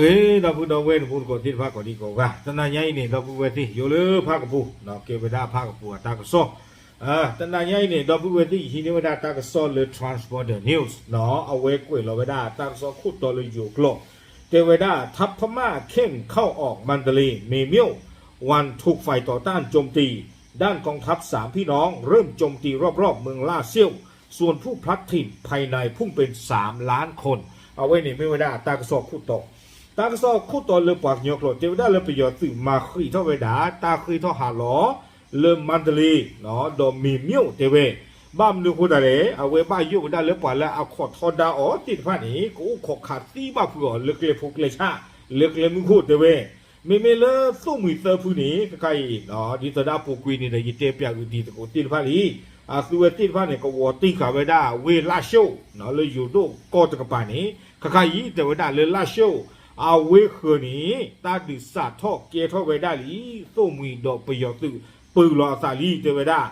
ဂ့ၤ ဒီပုၢ်ဒီဝဲၢ်တံၤသကိးသ့ၣ်တဖၣ်ကိးဒံကိးဂၤ, တနၤညါအံၤန့ၣ် ဒီပုၢ်ဝဲၢ်သ့ၣ် ယိလၢဖၣ်ကပူၤ ကဲဝဲဒၣ်ဖၣ်ကပူၤအတၢ်ကစီၣ်, တနၤညါအံၤန့ၣ် ဒီပုၢ်ဝဲၢ်သ့ၣ် ယဟံးန့ၢ်ဝဲဒၣ်တၢ်ကစီၣ်လၢ Transborder News အဝဲကွဲးလီၤဝဲဒၣ်တၢ်ကစီၣ်ခိၣ်တီလၢယိၤကျိာ်, တဲဝဲဒၣ် ทัพพม่าเข้มเข้าออกมันตะเล หมี่เมี่ยว วันถูกฝ่ายต่อต้านโจมตี ด้านกองทัพสามพี่น้องเริ่มโจมตีรอบๆเมืองล่าเซี่ยว ส่วนผู้พลัดถิ่นภายในพุ่งเป็นสามล้านคน အဝဲန့ၣ်မ့ၢ်ဝဲဒၣ်တၢ်ကစီၣ်ခိၣ်တီ, တၢ်ကစီၣ်ခိၣ်တီလၢပှၤကညီကျိာ် တဲဝဲဒၣ်လၢပယီၤသုးမၤဃံးထီၣ်ဝဲဒၣ် တၢ်ဃ့ထီၣ်ဟးလီၤ လၢမါတလ့ ဒီးမ့ၢ်မ့ၣ်အိၣ်တဲဝဲ, ဘၣ်မနုၤအဃိသတးလဲၣ် အဝဲဘၣ်ယိၣ်ဝဲဒၣ်လၢပှၤလၢအခီၣ်ထီဒါအီၤသ့ၣ်တဖၣ်န့ၣ် ကအိၣ်ခိးခးသံဘၣ်ဖုးအီၤလၢကျဲဖိကျဲဆၣ် လၢကျဲမုၢ်ခိၣ်တဲဝဲ, မ့မ့ၢ်လၢသိၣ်မှံၤသၢဖုန့ၣ် ခဲခါအံၤ ဒ်သိးဒီးအပူၤကွံာ်န့ၣ်ဒီး ယတဲပၠးဂုာ်တံၤသကိးသ့ၣ်တဖၣ်လံ, အသုဝဲသ့ၣ်တဖၣ်န့ၣ် ကဝီၤတံၢ်ဃာ်ဝဲဒၣ်ဝ့ၢ်လၣ်ၡိၣ် လၢယိၤဒိၣ်ကီၢ်တကပၤန့ၣ် ခဲခါအံၤ တဲဝဲဒၣ်လၢလၣ်ၡိၣ် အဝ့ၢ်ဃၢၤန့ၣ် တၢ်ဒုးစးထီၣ်ကဲထီၣ်ဝဲဒၣ်လံ, သိၣ်မှံၤဒီးပယီၤသုး ပုၢ်လီၤအသးလံ တဲဝဲဒၣ်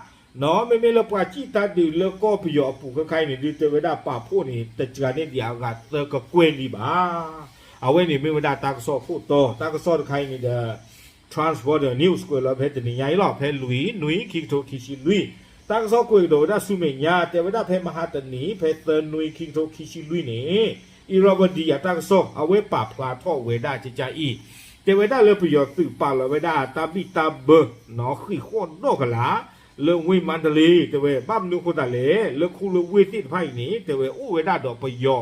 မ့မ့ၢ်လၢပှၤစံၣ်တၢ်ဒုးလၢကီၢ်ပယီၤအပူၤခဲခါအံၤန့ၣ် ဒုးတဲဝဲဒၣ်ပာ်ဖှိၣ်န့ၣ် တစှၤန့ၢ်ဒံးအဂၤသၢကကွဲၢ်လံဘၣ်. အဝဲန့ၣ်မ့ၢ်ဝဲဒၣ်တၢ်ကစီၣ်ခိၣ်တီ, တၢ်ကစီၣ်တခါအံၤန့ၣ်ဒီး Transborder News ကွဲးလီၤဖဲတနံၤညါအံၤလီၤ, ဖဲလွံၢ်နွံ ခံကထိခံဆံလွံၢ်, တၢ်ကစီၣ်ကွဲးကဒီးဝဲဒၣ်ဆူမဲာ်ညါ တဲဝဲဒၣ်ဖဲမဟါတနံၤ ဖဲသၢနွံ ခံကထိခံဆံလွံၢ်န့ၣ် အံၣ်ရၣ်ဝဒံ အတၢ်ကစီၣ် အဝဲပာ်ဖျါထီၣ်ဝဲဒၣ်ကကါအံၤ, တဲဝဲဒၣ်လၢပယီၤသုးပာ်လီၤဝဲဒၣ်တၢ်ဘံၣ်တၢ်ဘၢ ဃံးဃီၣ်ဒီၣ်ကလာ် လၢဝ့ၢ်မါတလ့ တဲဝဲ ဘၣ်မနုၤအဃိသတးလဲၣ် လၢခူလၢဝ့ၢ်သ့ၣ်တဖၣ်အံၤန့ၣ် တဲဝဲအိၣ်ဝဲဒၣ်ဒီးပယီၤ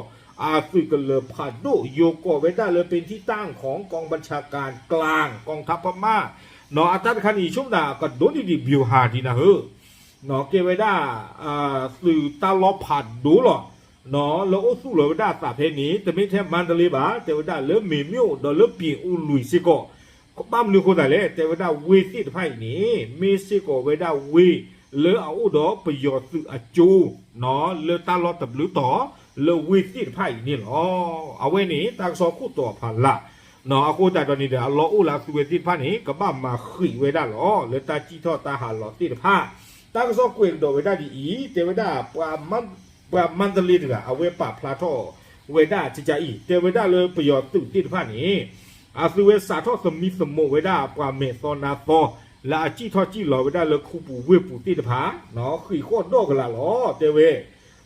အသုးကလၢၤဖးဒိၣ် ယိၤကိးဝဲဒၣ်လၢ เป็นที่ตั้งของกองบัญชาการกลางกองทัพพม่า နီၢ် အတၢ်တခါန့ၣ် ယဆိကမိၣ်သး ကဒိးန့ၢ်ဒံး ဗျူဟာ ဒ်နၤဧၢ နီၢ် ကဲဝဲဒၣ် သုးတၢ်လီၢ်ဖးဒိၣ်လီၤ, နီၢ် လၢအိၣ်သူၣ်လီၤဝဲဒၣ်အသးဖဲန့ၣ် တမ့ၢ်ထဲမါတလ့ဘၣ် တဲဝဲဒၣ်လၢမ့ၢ်မ့ၣ်အိၣ်ဒီးလၢပံၤအူလွံၢ်စ့ၢ်ကီး, ဘၣ်မနုၤအဃိသတးလဲၣ် တဲဝဲဒၣ်ဝ့ၢ်သ့ၣ်တဖၣ်အံၤန့ၣ် မ့ၢ်စ့ၢ်ကီးဝဲဒၣ်ဝ့ၢ်လၢအအိၣ်ဒီးပယီၤသုးအကၠိ နီၢ် လၢတၢ်လီၢ်တဘျုးတီၤ လၢဝ့ၢ်သ့ၣ်တဖၣ်အံၤန့ၣ်လီၤ. အဝဲန့ၣ် တၢ်ကစီၣ်ခိၣ်တီဖးလၢ် နီၢ် အဃိသတးဒီးန့ၣ်ဒီး အလီၢ်အိၣ်လၢအသုဝဲသ့ၣ်တဖၣ်န့ၣ် ကဘၣ်မၤဃံးဝဲဒၣ်လီၤ လၢတၢ်စံၣ်ထီၣ်တၢ်ဟးလီၤသ့ၣ်တဖၣ်, တၢ်ကစီၣ်ကွဲးကဒီးဝဲဒၣ်ဒ်အံၤ တဲဝဲဒၣ် ပှၤမါတလ့တဂၤ အဝဲပာ်ဖျါထီၣ်ဝဲဒၣ်ကကါအံၤ တဲဝဲဒၣ်လၢပယီၤသုးသ့ၣ်တဖၣ်န့ၣ် အသုဝဲစးထီၣ်သမံသမိးဝဲဒၣ်ပှၤမဲာ်သီနါသီ လၢအစံၣ်ထီၣ်စံၣ်လီၤဝဲဒၣ်လၢခူပူၤဝ့ၢ်ပူၤသ့ၣ်တဖၣ် နီၢ် ဃံးဃီၣ်ဒီၣ်ကလာ်လီၤ တဲဝဲ,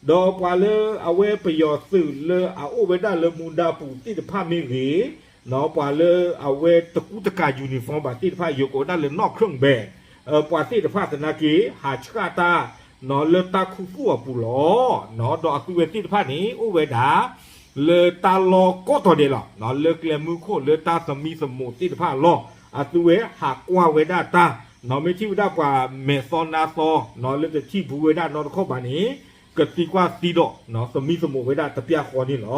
ဒီးပှၤလၢအဝဲပယီၤသုးလၢအအိၣ်ဝဲဒၣ်လၢမူဒါပူၤသ့ၣ်တဖၣ်မ့ၢ်ဂ့ၤ, နီၢ် ပှၤလၢအဝဲတကူတကၤ uniform ဘၣ်သ့ၣ်တဖၣ် ယိၤကိးဝဲဒၣ်လၢ နီၣ်ခရၢၣ်ဘဲၣ်, ပှၤသ့ၣ်တဖၣ်သနာ်က့ ဟးဆှၣ်တၢ် နီၢ် လၢတၢ်ခူသူၣ်အပူၤလီၤ, နီၢ် ဒီးအသုဝဲသ့ၣ်တဖၣ်န့ၣ် အိၣ်ဝဲဒၣ် လၢတၢ်လီၢ်ကိးတီၤဒဲးလီၤ, နီၢ် လၢကျဲမုၢ်ခိၣ်လၢတၢ်သမံသမိးသ့ၣ်တဖၣ်အလီၢ် အသုဝဲဟးကွၢ်ဝဲဒၣ်တၢ်, နီၢ် မ့ၢ်ထံၣ်ဝဲဒၣ်ပှၤမဲာ်သီနါသီ နီၢ် လၢတထံၣ်ဘူးဝဲဒၣ်နီတခီၣ်ဘၣ်န့ၣ် ကသံကွၢ်သံဒိး နီၢ် သမံသမိးဝဲဒၣ်တပျၢ်ဃီန့ၣ်လီၤ.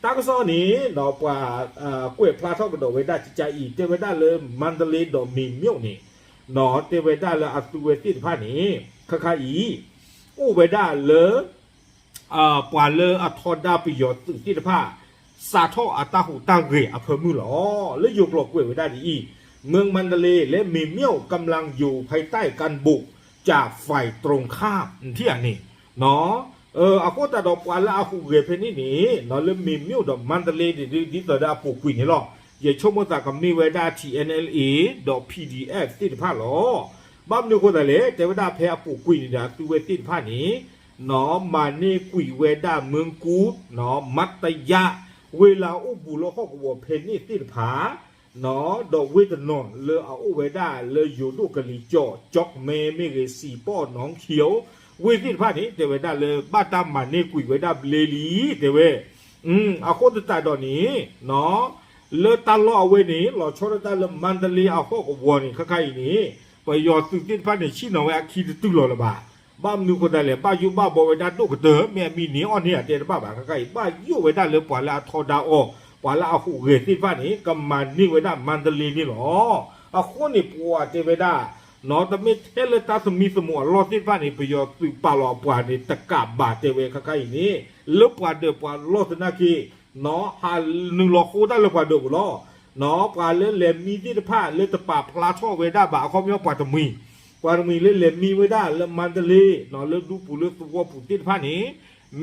တၢ်ကစီၣ်န့ၣ် နီၢ် ပှၤ ကွဲးဖျါထီၣ်ကဒီးဝဲဒၣ်ကကါအံၤ တဲဝဲဒၣ်လၢမါတလ့ဒီးမ့ၢ်မ့ၣ်န့ၣ် နီၢ် တဲဝဲဒၣ်လၢအသုဝဲသ့ၣ်တဖၣ်န့ၣ် ခါခါအံၤ အိၣ်ဝဲဒၣ်လၢ ပှၤလၢအထီဒါပယီၤသုးသ့ၣ်တဖၣ် စးထီၣ်အတၢ်ဟူးတၢ်ဂဲၤအဖၢမုၢ်လီၤ. လၢယိၤကျိာ်ကွဲးဝဲဒၣ်ဒ်အံၤ, เมืองมันดาเลย์และเหมียวกำลังอยู่ภายใต้การบุกจากฝ่ายตรงข้าม ထံၣ်ဧါန့ၣ် နီၢ် အဃိသတးဒီးပှၤလၢအဟူးဂဲၤဖဲန့ၣ်န့ၣ် နီၢ် လၢမ့ၢ်မ့ၣ်ဒီးမါတလ့န့ၣ် ဒ်သိးဒီးအပူၤကွံာ်န့ၣ်လီၤ. ယဆိကမိၣ်သးကမ့ၢ်ဝဲဒၣ် ထံၣ်အဲၣ်အဲၣ်လ်အ့ ဒီး ပီၣ်ဒံၣ်အဲၣ်ဖ် သ့ၣ်တဖၣ်လီၤ. ဘၣ်မနုၤအဃိသတးလဲၣ် တဲဝဲဒၣ်ဖဲအပူၤကွံာ်န့ၣ်ဒီး အသုဝဲသ့ၣ်တဖၣ်န့ၣ် နီၢ် မၤန့ၢ်ကွံာ်ဝဲဒၣ်မၢကူ, နီၢ် မါတယါ ဝ့ၢ်လၢအအိၣ်ဘူးလၢဟီၣ်ကဝီၤဖဲန့ၣ်သ့ၣ်တဖၣ် နီၢ် ဒီးဝ့ၢ်တနီၤလၢအအိၣ်ဝဲဒၣ်လၢယိၤဒိၣ်ကလံၤကၠီၣ် ကၠီၣ်မဲမ့ၢ်ဂ့ၤ စံၣ်ပီၣ် နီၣ်ခံး ဝ့ၢ်သ့ၣ်တဖၣ်န့ၣ် တဲဝဲဒၣ်လၢဘၣ်တၢ်မၤန့ၢ်ကွံာ်ဝဲဒၣ်ဘျ့လံ တဲဝဲ အဃိသတးဒီးန့ၣ် နီၢ် လၢတၢ်လီၢ်အဝဲန့ၣ် လီၤဆီဒၣ်တၢ်လၢမါတလ့အဟီၣ်ကဝီၤန့ၣ် ခဲခါအံၤန့ၣ် ပယီၤသုးသ့ၣ်တဖၣ်န့ၣ် ဆ့ၣ်နီၤဝဲအခံတတုၤလီၤလၢၤဘၣ်. ဘၣ်မနုၤအဃိသတးလဲၣ် ဘၣ်ယိၣ်ဘၣ်ဘှီဝဲဒၣ်ဒိၣ်ကတၢၢ် မ့ၢ်အမံၤန့ၣ်အီၣ်န့ၢ်အတဲတဘၣ်ဘၣ် ခဲခါအံၤ ဘၣ်ယိၣ်ဝဲဒၣ်လၢပှၤလၢအထီဒါအီၤ ပှၤလၢအဟူးဂဲၤသ့ၣ်တဖၣ်န့ၣ် ကမၤန့ၢ်ဝဲဒၣ်မါတလ့န့ၣ်လီၤ. အဃိန့ၣ် ပှၤတဲဝဲဒၣ် နီၢ် တမ့ၢ်ထဲလၢတၢ်သမံသမိးအလီၢ်သ့ၣ်တဖၣ်န့ၣ် ပယီၤသုးပာ်လီၤအပှၤန့ၣ် တကးဘၣ်တဲဝဲခဲခါအံၤန့ၣ် လၢပှၤဒၢးပှၤလီၢ်သနာ်က့ နီၢ် ဟးနုာ်လီၤဃိတၢ်လၢပှၤဒၢးပူၤလီၤ. နီၢ် ပှၤလၢလဲၤမံသ့ၣ်တဖၣ်လၢတပာ်ဖျါထီၣ်ဝဲဒၣ်ဘၣ်အခီပညီပှၤတမှံၤ, ပှၤတမှံၤလၢလဲၤမံဝဲဒၣ်လၢမါတလ့ နီၢ် လၢဒူပူၤလၢသဝီပူၤသ့ၣ်တဖၣ်န့ၣ်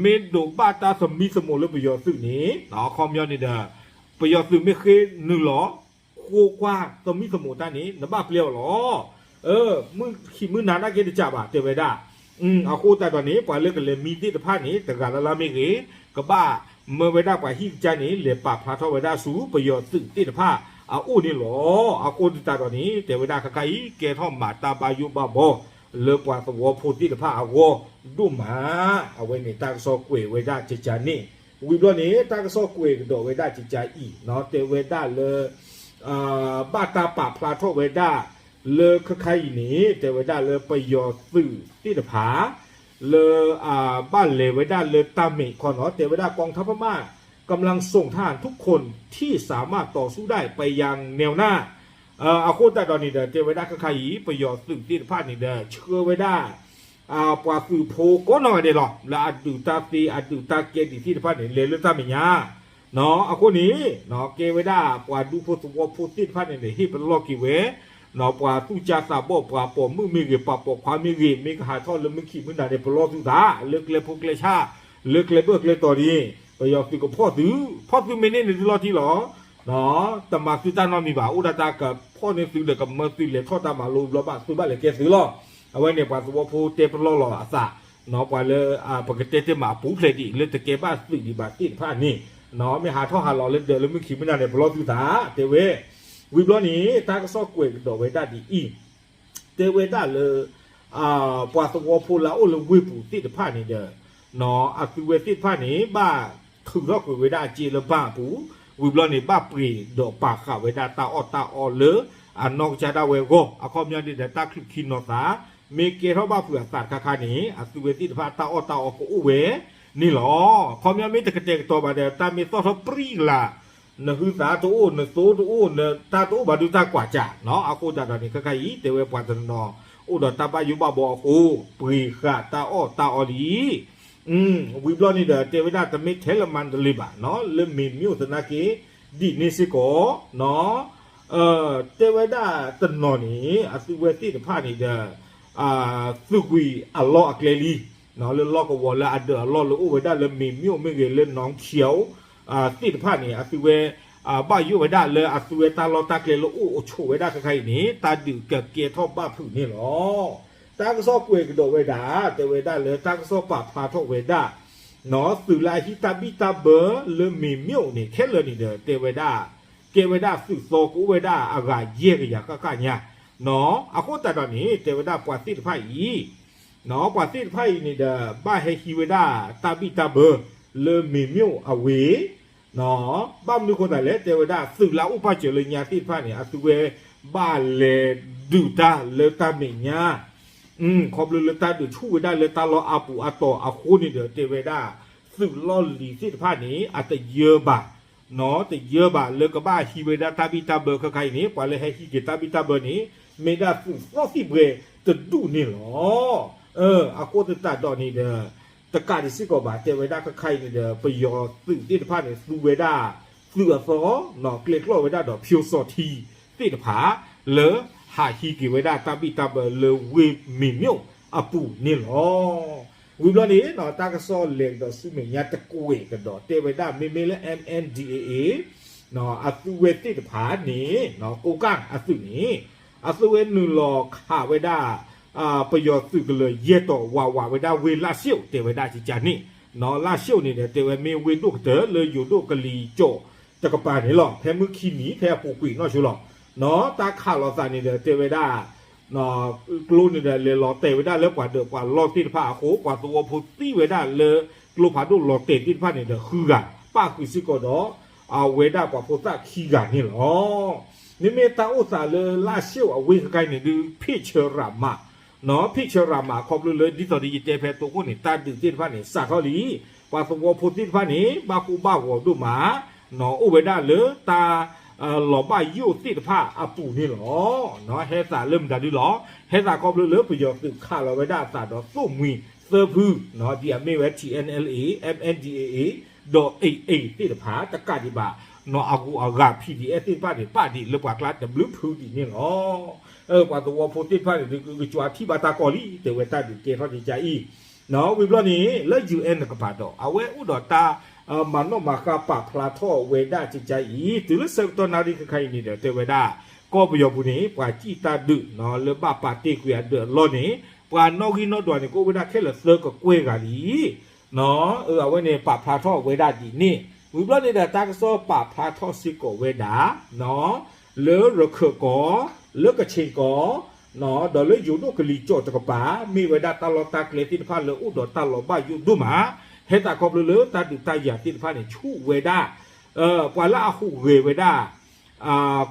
မ့ၢ်ဒိးဘၣ်တၢ်သမံသမိးလၢပယီၤသုးန့ၣ် အခီပညီန့ၣ်ဒီး ပယီၤသုးမ့ၢ်ဃ့နုာ်လီၤ ဃိကွၢ်သမံသမိးတၢ်န့ၣ် နဘၣ်ပျဲအီၤလီၤ. မုၢ်ခံမုၢ်နၤနာ်က့တစးဘၣ် တဲဝဲဒၣ်. အဃိသတးဒီးန့ၣ် ပှၤလၢကလဲၤမံသ့ၣ်တဖၣ်န့ၣ် တဂၤလၢ်လၢ်မ့ၢ်ဂ့ၤ, ကဘၣ်မၢဝဲဒၣ်ပှၤဟံၣ်ကစၢ်န့ၣ် လဲၤပာ်ဖျါထီၣ်ဝဲဒၣ်ဆူပယီၤသုးသ့ၣ်တဖၣ်အအိၣ်န့ၣ်လီၤ. အဃိသတးဒီးန့ၣ် တဲဝဲဒၣ်ခဲခါအံၤ ကဲထီၣ်မၤတၢ်ဘၣ်ယိၣ်ဘၣ်ဘီ လၢပှၤသဝီဖိသ့ၣ်တဖၣ်အဂီၢ်ဒိၣ်မး. အဝဲန့ၣ်တၢ်ကစီၣ်ကွဲးဝဲဒၣ်ကကန့ၣ်, ဝံၤဘျီန့ၣ် တၢ်ကစီၣ်ကွဲးကဒီးဝဲဒၣ်ကကအံၤ တဲဝဲဒၣ်လၢ ဘၣ်တၢ်ပာ်ဖျါထီၣ်ဝဲဒၣ် လၢခဲခါအံၤန့ၣ် တဲဝဲဒၣ်လၢပယီၤသုးသ့ၣ်တဖၣ် လၢ ဘၣ်လဲၤဝဲဒၣ်လၢတၢ်မဲာ်ခီနီၤ တဲဝဲဒၣ် กองทัพพม่ากำลังส่งทหารทุกคนที่สามารถต่อสู้ได้ไปยังแนวหน้า အဃိသတးဒီးန့ၣ်ဒီး တဲဝဲဒၣ်ခဲခါအံၤ ပယီၤသုးသ့ၣ်တဖၣ်န့ၣ်ဒီး ဆှၢဝဲဒၣ် ပှၤသုးဖိကိးနီၢ်ဂၤဒဲးလီၤ လၢအဒုးတၢ်သ့အဒုးတၢ်ကဲဒံးသ့ၣ်တဖၣ်န့ၣ် လဲၤလၢတၢ်မဲာ်ညါ အဃိန့ၣ် ကဲဝဲဒၣ်ပှၤဒူဖိသဝီဖိသ့ၣ်တဖၣ်န့ၣ်န့ၣ် ဟ့ၣ်ပလီၢ်က့ၤဝဲ ပှၤသူၣ်ကၢ်သးဘီၣ် ပှၤပိာ်မုၣ်မ့ၢ်ဂ့ၤ ပှၤပိာ်ခွါမ့ၢ်ဂ့ၤ မ့ၢ်ကဟးထီၣ်လၢမုၢ်ခံမုၢ်နၤန့ၣ် ပလီၢ်သုသး လၢကျဲဖိကျဲဆၣ် လၢကျဲဘၢၣ်ကျဲတီၤန့ၣ် ပယီၤသုးကဖီၣ်သု, ဖီၣ်သုမ့ၢ်န့ၢ်န့ၣ်သုလီၤတံၢ်လီၤ တမၤသုတၢ်နီတမံၤဘၣ် အိၣ်ဒၣ်တၢ်ကဖီၣ်န့ၢ်သုဒီး ကမၢသုလဲၤထီၣ်တၢ်မၤလိဘျီဘၣ် သုဘၣ်လဲၤကဲသုလီၤ. အဝဲန့ၣ် ပှၤသဝီဖိတဲပလီၢ်လီၤအသး ပှၤလၢ ပကတဲတ့ၢ်မးအပူၤဖျဲးဒံး လၢတကဲဘၣ်သုးဒံးဘၣ်သ့ၣ်တဖၣ်န့ၣ် မ့ၢ်ဟးထီၣ်ဟးလီၤလၢဒၢးလၢမုၢ်ခံမုၢ်နၤန့ၣ် ပလီၢ်သုသး တဲဝဲ. ဝံၤဘျီန့ၣ် တၢ်ကစီၣ်ကွဲးကဒီးဝဲဒၣ်ဒ်အံၤ တဲဝဲဒၣ်လၢ ပှၤသဝီဖိလၢအအိၣ်လၢဝ့ၢ်ပူၤသ့ၣ်တဖၣ်န့ၣ်ဒီး အသုဝဲသ့ၣ်တဖၣ်န့ၣ် ဘၣ်ထုးထီၣ်ကွံာ်ဝဲဒၣ်အစ့လၢဘၣ်အပူၤ, ဝံၤဘျီန့ၣ် ဘၣ်ပှ့ၤဒီးပာ်ဃာ်ဝဲဒၣ်တၢ်အီၣ်တၢ်အီလၢအနီၢ်ကစၢ်ဒၣ်ဝဲအဂီၢ်, အခီပညီန့ၣ်ဒီး တၢ်ချုးခံနီၤသး မ့ၢ်ကဲထီၣ်ဘၣ်ဖုးအသးတခါခါန့ၣ် အသုဝဲသ့ၣ်တဖၣ်တၢ်အီၣ်တၢ်အီကအိၣ်ဝဲန့ၣ်လီၤ. ခီပညီမ့ၢ်တကတဲာ်ကတီၤဘၣ်ဒီး တၢ်မ့ၢ်သီၣ်ထီၣ်ပြံကလး နဟုသးတအိၣ် နသိတအိၣ် နတၢ်တအိၣ်ဘၣ်ဒုးတၢ်ကွၢ်စၢ်နီၤ, အဃိသတးဒီးန့ၣ် ခဲခါအံၤ တဲဝဲပှၤတနီၤ အိၣ်ဒီးတၢ်ဘၣ်ယိၣ်ဘၣ်ဘီအဃိ ပှ့ၤဃာ်တၢ်အီၣ်တၢ်အီလံ. ဝံၤဘျီန့ၣ်ဒီး တဲဝဲဒၣ်တမ့ၢ်ထဲလၢမၤတလ့ၤဘၣ်နီၤ လၢမ့ၤမ့ၣ်အိၣ်သနာ်က့ ဒ်န့ၣ်စ့ၢ်ကီးနီၤ တဲဝဲဒၣ်တနီၤန့ၣ် အသုဝဲသ့ၣ်တဖၣ်န့ၣ်ဒီး သုးကွံာ်အလီၢ်အကျဲလံ လၢလီၢ်ကဝီၤလၢအဒၢးအလီၢ်လၢအိၣ်ဝဲဒၣ်လၢမ့ၤမ့ၣ်အိၣ်မ့ၢ်ဂ့ၤ လၢနီၣ်ခံအိၣ် သ့ၣ်တဖၣ်န့ၣ် အသုဝဲ ဘၣ်ယိၣ်ဝဲဒၣ်လၢအသုဝဲတၢ်လီၢ်တၢ်ကျဲလၢအိၣ်အိၣ်ဆိးဝဲဒၣ်ခဲခါအံၤန့ၣ် တၢ်ဒုးကကဲထီၣ်ဘၣ်ဖုးန့ၣ်လီၤ. တၢ်ကစီၣ်ကွဲးကဒီးဝဲဒၣ် တဲဝဲဒၣ်လၢတၢ်ကစီၣ်ပာ်ဖျါထီၣ်ဝဲဒၣ် သုးလၢအဟံးတၢ်ဘံၣ်တၢ်ဘၢလၢမ့ၤမ့ၣ်အိၣ်န့ၣ် ခဲလၢာ်န့ၣ်ဒီး တဲဝဲဒၣ် ကဲဝဲဒၣ်သုးသီကအိၣ်ဝဲဒၣ်အဂၤယဲၢ်ကယၤဃၣ်ဃၣ်ညါ အဃိသတးဒီးန့ၣ် တဲဝဲဒၣ်ပှၤသ့ၣ်တဖၣ်အံၤ ပှၤသ့ၣ်တဖၣ်အံၤန့ၣ်ဒီး ဘၣ်ဟဲဟံးဝဲဒၣ်တၢ်ဘံၣ်တၢ်ဘၢ လၢမ့ၤမ့ၣ်အိၣ်အဝ့ၢ် ဘၣ်မနုၤဃိသတးလဲၣ် တဲဝဲဒၣ်သုးလၢအအိၣ်ပာ်စၢၤလၢညါသ့ၣ်တဖၣ်န့ၣ် အသုဝဲဘၣ်လဲၤဒုးတၢ်လၢတၢ်မဲာ်ညါ ခီဖျိလၢတၢ်ဒုးဆူၣ်ဝဲဒၣ်လၢတၢ်လီၢ်အါပူၤအါတီၤအဃိန့ၣ်ဒီး တဲဝဲဒၣ် သုးလီၢ်လံၤသ့ၣ်တဖၣ်န့ၣ် အတယၢဘၣ် တယၢဘၣ်လၢကဘၣ်ဟံးဝဲဒၣ်တၢ်ဘံၣ်တၢ်ဘၢခဲခါအံၤန့ၣ် ပှၤလၢဟဲဟံးက့ၤတၢ်ဘံၣ်တၢ်ဘၢန့ၣ် မ့ၢ်ဒၣ်သုးသီသံၣ်ဘှဲတဒူၣ်န့ၣ်လီၤ. အဃိသတးဒီးန့ၣ်ဒီး တကးဒံးစ့ၢ်ကီးဘၣ် တဲဝဲဒၣ်ခဲခါအံၤန့ၣ်ဒီး ပယီၤသုးသ့ၣ်တဖၣ်န့ၣ် သူဝဲဒၣ် သုးအသီ ကျဲကျီၢ်ဝဲဒၣ်ဒီးဖၠိစီၤထံသ့ၣ်တဖၣ် လၢဟးဟံးက့ၤဝဲဒၣ်တၢ်ဘံၣ်တၢ်ဘၢလၢဝ့ၢ်မ့ၤမ့ၣ်အိၣ်အပူၤန့ၣ်လီၤ. ဝံၤဘျီန့ၣ် တၢ်ကစီၣ်လဲၤကဒီးဆူမဲာ်ညါတကွဲးကဒီး တဲဝဲဒၣ်မ့မ့ၢ်လၢ MNDAA အသုဝဲသ့ၣ်တဖၣ်န့ၣ် ကိးကၢ်အသုးန့ၣ် အသုဝဲနုာ်လီၤခးဝဲဒၣ် ပယီၤသုးကလၢၤယဲၢ်တီၤ ဝးဝးဝဲဒၣ်ဝ့ၢ်လၢၣ်ဆ့ၣ်အိၣ် တဲဝဲဒၣ်ကကန့ၣ် လၢၣ်ဆ့ၣ်အိၣ်န့ၣ်ဒီး တဲဝဲမ့ၢ်ဝ့ၢ်ဒိၣ်ကတၢၢ်လၢယိၤဒိၣ်ကလံၤစိးတကပၤန့ၣ်လီၤ. ဖဲမုၢ်ခံနံၤ ဖဲအပူၤကွံာ်နီၢ်ဆိလီၤ. တၢ်ခးလိာ်သးန့ၣ်ဒီး တဲဝဲဒၣ် ကျိန့ၣ်ဒီး လဲၤလီၤတဲာ်ဝဲဒၣ်လၢပှၤဒၢးပှၤလီၢ်သ့ၣ်တဖၣ်အဃိ ပှၤသဝီဖိသံဝဲဒၣ်လၢ ကျိဖးဒိၣ်လီၤတဲာ်သ့ၣ်တဖၣ်န့ၣ်ဒီး ဃုဂၤ ပၣ်ဃုာ်စ့ၢ်ကီးဒီး အဝဲဒၣ်ပှၤဖိသၣ်ခံဂၤန့ၣ်လီၤ. မ့မ့ၢ်တၢ်အိၣ်သးလၢလၢၣ်ဆ့ၣ်အိၣ်အဝ့ၢ်ခဲခါအံၤန့ၣ်ဒုး ဖ့ၣ်ဆၢရၤမး ဖ့ၣ်ဆၢရၤမး ခီဖျိလၢဒ်သိးဒီးယတဲဖဲအတိၢ်ခိၣ်န့ၣ် တၢ်ဒုးသ့ၣ်တဖၣ်န့ၣ် စးထီၣ်လံ. ပှၤသဝီဖိသ့ၣ်တဖၣ်န့ၣ် ဘၣ်ကိၢ်ဘၣ်ဂီၤဒိၣ်မး အိၣ်ဝဲဒၣ်လၢတၢ် လီၤဘၣ်ယိၣ်သ့ၣ်တဖၣ်အပူၤန့ၣ်လီၤ. ဟဲသးလၢမတၤဒုလီၤ. ဟဲသးခီဖျိလၢပယီၤသုးခးလီၤဝဲဒၣ်အသးဒီးသိၣ်မှံၤသၢဖု ဒ်အမ့ၢ်ဝဲ TNLA, MNDAA ဒီး AA သ့ၣ်တဖၣ် တကးဒံးဘၣ် နီၢ်အဂုၤအဂၤ PDF သ့ၣ်တဖၣ်န့ၣ် ပာ်ဒံးလၢပှၤကျါတဘျုးဖုဒံးန့ၣ်လီၤ. ပှၤသဝီဖိသ့ၣ်တဖၣ်န့ၣ် ဒုးကကွၢ်ထံၣ်ဘၣ်တၢ်ကီလံ တဲဝဲတၢ်ဒုးကဲထီၣ်ကကအံၤ ဝံၤဘျီန့ၣ် လၢ UN တကပၤဒီး အဝဲအိၣ်ဒီးတၢ် မၤနီၣ်မၤဃါပာ်ဖျါထီၣ်ဝဲဒၣ်ကကါအံၤ တုၤလၢဆၢကတီၢ်နၣ်ရံၣ်ခဲခါအံၤန့ၣ်ဒီး တဲဝဲဒၣ် ကီၢ်ပယီၤပူၤန့ၣ် ပှၤစံၣ်တၢ်ဒုး လၢဘၣ်ပာ်တ့ၢ်ကွံာ်အဒၢးအလီၢ်န့ၣ် ပှၤနီၣ်ဂံၢ်နီၣ်ဒွးန့ၣ် ကအိၣ်ဝဲဒၣ်ခဲလၢာ်သၢကကွဲၢ်ဂၤလံ အဝဲန့ၣ်ပာ်ဖျါထီၣ်ဝဲဒၣ်ဒ်န့ၣ် ဝံၤဘျီန့ၣ်ဒီးတၢ်ကစီၣ်ပာ်ဖျါထီၣ်စ့ၢ်ကီးဝဲဒၣ် လၢရခၢၣ်ကီၢ် လၢကခ့ၣ်ကီၢ် ဒီးလၢယိၤဒိၣ်ကလံၤကၠီၣ်တကပၤ မ့ၢ်ဝဲဒၣ်တၢ်လီၢ်တၢ်ကျဲသ့ၣ်တဖၣ်လၢအိၣ်ဒီးတၢ်လီၤဘၣ်ယိၣ်ဒိၣ်မး ဟဲသးခီဖျိလၢတၢ်ဒုးတၢ်ယၤသ့ၣ်တဖၣ်န့ၣ် ဆူၣ်ဝဲဒၣ် ပှၤလၢအဟူးဂဲၤဝဲဒၣ်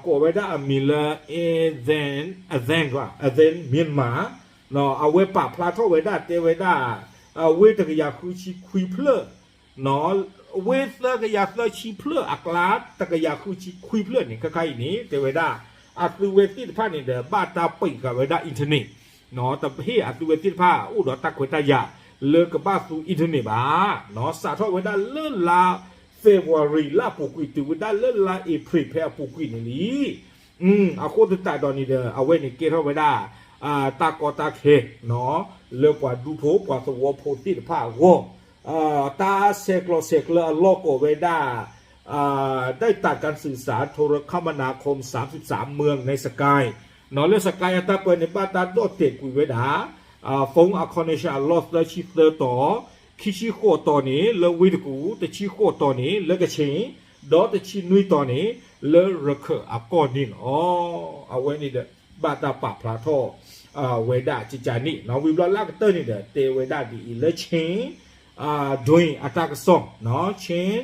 ကိးဝဲဒၣ်အမံၤလၢ Athens Athens Athens Myanmar အဝဲပာ်ဖျါထီၣ်ဝဲဒၣ်တဲဝဲဒၣ် ဝ့ၢ်တကယၤဃုဆံခွံဖျၢၣ် ဝ့ၢ်သၢကယၤသၢဆံဖျၢၣ်အကျါ တကယၤဃုဆံခွံဖျၢၣ်န့ၣ် ခဲခါအံၤန့ၣ် တဲဝဲဒၣ် အသုဝဲသ့ၣ်တဖၣ်န့ၣ်ဒီး ဘၣ်တၢ်ပိတ်ဃာ်ဝဲဒၣ် internet တဟ့ၣ်အသုဝဲသ့ၣ်တဖၣ်အိၣ်ဒီးတၢ်ခွဲးတၢ်ယာ် လၢကဘၣ်သူ internet ဘၣ် စးထီၣ်ဝဲဒၣ်လၢလါ February လၢအပူၤကွံာ် တုၤဝဲဒၣ်လၢလါ April ဖဲအပူၤကွံာ်န့ၣ်လံ အဃိသတးဒီးန့ၣ်ဒီး အဝဲန့ၣ်ကဲထီၣ်ဝဲဒၣ် တၢ်ကီတၢ်ခဲ လၢပှၤဒူဖိပှၤသဝီဖိသ့ၣ်တဖၣ်အဂီၢ် တၢ်ဆဲးကျိးဆဲးကျၢအလီၢ်ကိးဝဲဒၣ် ได้ตัดการสื่อสารโทรคมนาคมสามสิบสามเมืองในสกาย လၢ Sky အတၢ်ပၢန့ၣ် ဘၣ်တၢ်ဒီၣ်တဲာ်ကွံာ်ဝဲဒၣ် phone အ connection အလီၢ်သၢဆံသၢတီၤ ခံဆံဃိးတီၤန့ၣ် လၢဝ့ၢ်တကူၣ် တဆံဃိးတီၤန့ၣ် လၢကခ့ၣ် ဒီးတဆံနွံတီၤန့ၣ် လၢရခၢၣ်အကီၢ်န့ၣ်လီၤ. အဝဲန့ၣ်ဒီး ဘၣ်တၢ်ပာ်ဖျါထီၣ် ဝဲဒၣ်ကကါန့ၣ် ဝံၤဘျီလၢအကတၢၢ်န့ၣ်ဒီး တဲဝဲဒၣ်ဒ်အံၤ လၢ Chin Dawn အတၢ်ကစီၣ် Chin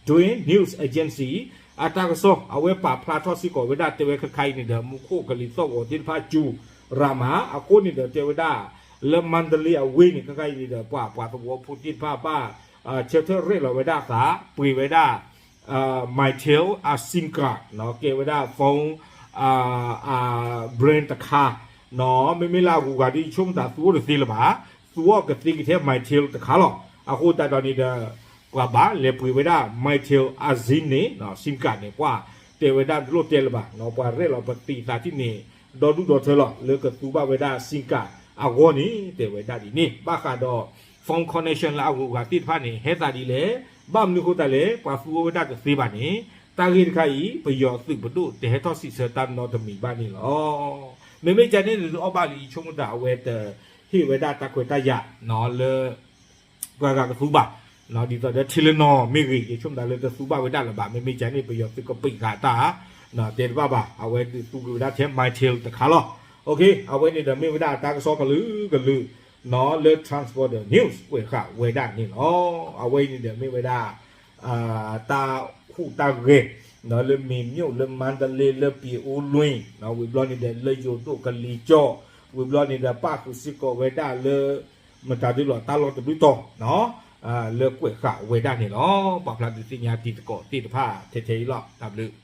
Dawn News Agency အတၢ်ကစီၣ် အဝဲပာ်ဖျါထီၣ်စ့ၢ်ကီးဝဲဒၣ် တဲဝဲခဲခါအံၤန့ၣ်ဒီး မူခိၣ်ကလံၤသီၣ်ဂီၤသ့ၣ်တဖၣ်စူၤရၤမး အဃိန့ၣ်ဒီး တဲဝဲဒၣ် လၢမါတလ့အဝ့ၢ်န့ၣ် ခဲခါအံၤန့ၣ်ဒီး ပှၤပှၤသဝီဖိသ့ၣ်တဖၣ်ဘၣ် ဆၢထၢၣ်ရဲၣ်လီၤဝဲဒၣ်အသး ပှ့ၤဝဲဒၣ် Mytel အ SIM card ကဲဝဲဒၣ် phone အ brand တခါ မ့မ့ၢ်လၢအဂုၤအဂၤဒ် ယဆိကမိၣ်သးသူအိၣ်တသ့လၢၤဘၣ်, သူအီၤကသ့ကထဲ Mytel တခါလီၤ. အဃိသတးဒီးန့ၣ်ဒီး ပှၤဘၣ်လဲၤပှ့ၤဝဲဒၣ် Mytel အ SIM န့ၣ် SIM card န့ၣ် ပှၤတဲဝဲဒၣ်တလိၣ်တဲလၢၤဘၣ်, ပှၤရဲၣ်လီၤပသံးသးထံၣ်န့ၣ် ဒီဒူၣ်ဒီထၢလီၤ လၢကသူဘၣ်ဝဲဒၣ် SIM card အဂီၢ်န့ၣ် တဲဝဲဒၣ်ဒ်န့ၣ် ဘၣ်ဃးဒီး phone connection လၢအဂုၤအဂၤသ့ၣ်တဖၣ်န့ၣ် ဟဲသးဒ်လဲၣ်, ဘၣ်မနုၤအဃိသတးလဲၣ် ပှၤသူဝဲဒၣ်တသ့ဘၣ်န့ၣ် တၢ်ဂ့ၢ်တခါအံၤ ပယီၤသုးပဒိၣ်တဟဲထီၣ်စံးဆၢတၢ်နီတမံၤဘၣ်န့ၣ်လီၤ. မ့မ့ၢ်ကန့ၣ်န့ၣ် အီၣ်ဘၣ်လံ ယဆိကမိၣ်သးအဝဲတဟ့ၣ်ဝဲဒၣ်တၢ်ခွဲးတၢ်ယာ်လၢ ပှၤဂၤကသူဘၣ်, ဒ်သိးဒီးထံလၢနီၢ်မ့ၢ်ဂ့ၤ ယဆိကမိၣ်သးလၢတသူဘၣ်ဝဲဒၣ်လၢၤဘၣ်, မ့မ့ၢ်ကန့ၣ် ပယီၤသုးကပံးဃာ်တၢ် တဲတဘၣ်ဘၣ်, အဝဲဒုးသူက့ၤဝဲဒၣ်ထဲ Mytel တခါလီၤ. အဝဲန့ၣ်ဒီးမ့ၢ်ဝဲဒၣ်တၢ်ကစီၣ်ကလုာ်ကလုာ် လၢ Transporter News ကွဲးဃာ်ဝဲဒၣ်န့ၣ်လီၤ. အဝဲအံၤန့ၣ်ဒီးမ့ၢ်ဝဲဒၣ် တၢ်ဟူးတၢ်ဂဲၤ လၢမ့ၤမျိၣ် လၢမါတလ့ လၢပံၤအိလွံၢ် ဝံၤဘျီန့ၣ်ဒီး လၢယိၤဒိၣ်ကလံၤကၠီၣ် ဝံၤဘျီန့ၣ်ဒီးပၣ်ဃုာ်စ့ၢ်ကီးဝဲဒၣ်လၢ မတၤဒုလီၤ တၢ်လီၢ်တဘျုးတီၤ လၢကွဲးဃာ်ဝဲဒၣ်န့ၣ်လီၤ. ပာ်ဖျါဒုးသ့ၣ်ညါတံၤသကိးသ့ၣ်တဖၣ်ထဲထဲအံၤလီၤ. တၢ်ဘျုး